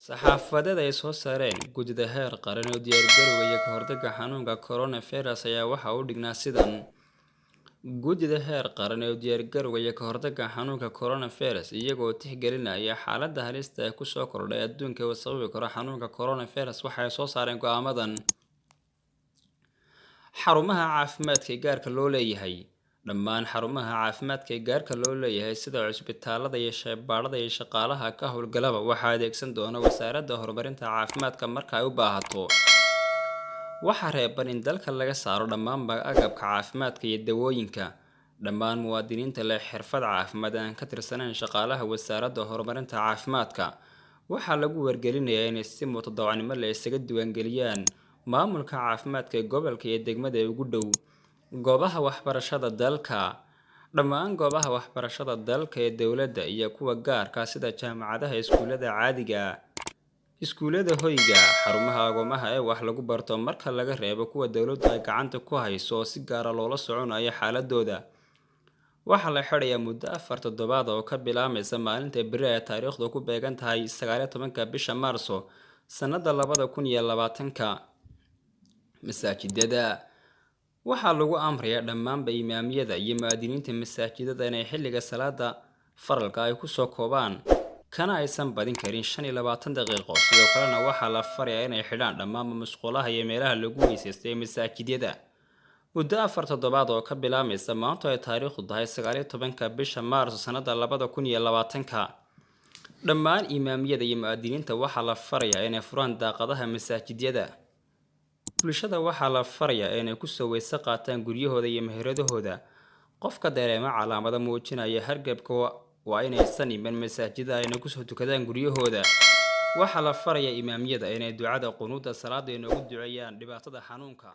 Saxaafadeed ay soo saareen Guddida Heer Qaran ee u diyaargarowga iyo ka hortagga xanuunka coronavirus ayaa waxa uu dhignaa sidan: Guddida Heer Qaran ee u diyaargarowga iyo ka hortagga xanuunka coronavirus, iyagoo tixgelinaya xaaladda halista ah ee ku soo kordhay adduunka ee uu sababi karo xanuunka coronavirus, waxa ay soo saareen go'aamadan. Xarumaha caafimaadka ee gaarka loo leeyahay. Dhammaan xarumaha caafimaadka ee gaarka loo leeyahay sida cusbitaalada iyo shaybaadhada iyo shaqaalaha ka howlgalaba waxaa adeegsan doona Wasaaradda Horumarinta Caafimaadka marka ay u baahato. Waxaa reeban in dalka laga saaro dhammaanba agabka caafimaadka iyo dawooyinka. Dhammaan muwaadiniinta leh xirfad caafimaad ee aan ka tirsanayn shaqaalaha Wasaaradda Horumarinta Caafimaadka waxaa lagu wargelinayaa inay si mutadawacnimo leh isaga diiwaangeliyaan maamulka caafimaadka ee gobolka iyo degmada ee ugu dhow. Goobaha waxbarashada dalka. Dhammaan goobaha waxbarashada dalka ee dowladda iyo kuwa gaarka ah sida jaamacadaha, iskuulada caadiga ah, iskuulada hoyga, xarumaha agoomaha ee wax lagu barto, marka laga reebo kuwa dowladdu ay gacanta ku hayso oo si gaar ah loola soconayo xaaladooda, waxaa la xidhayaa muddo 4 toddobaad oo ka bilaabmaysa maalinta berri ay taariikhdu ku beegan tahay 19-ka bisha Maarso sanada 2020. Masaajidada. Waxaa lagu amrayaa dhammaanba imaamyada iyo muwaadiniinta masaajidada inay xilliga salaada faralka ay kusoo koobaan kana aysan badin karin 25 daqiiqo. Sidoo kalena waxaa la farayaa inay xidhaan dhammaanba musqulaha iyo meelaha lagu weysaysto ee masaajidyada muddo 4 toddobaad oo ka bilaabmaysa maanto ay taariikhdu tahay 19-ka bisha Maarso sanada 2020. Dhammaan imaamyada iyo muwaadiniinta waxaa la farayaa inay furaan daaqadaha masaajidyada. Bulshada waxaa la farayaa inay kusoo weyse qaataan guryahooda iyo meheradahooda. Qofka dareema calaamado muujinaya hargabka waa inaysan iman masaajida, ayna kusoo tukadaan guryahooda. Waxaa la farayaa imaamyada inay ducada qunuuda salaada inoogu duceeyaan dhibaatada xanuunka.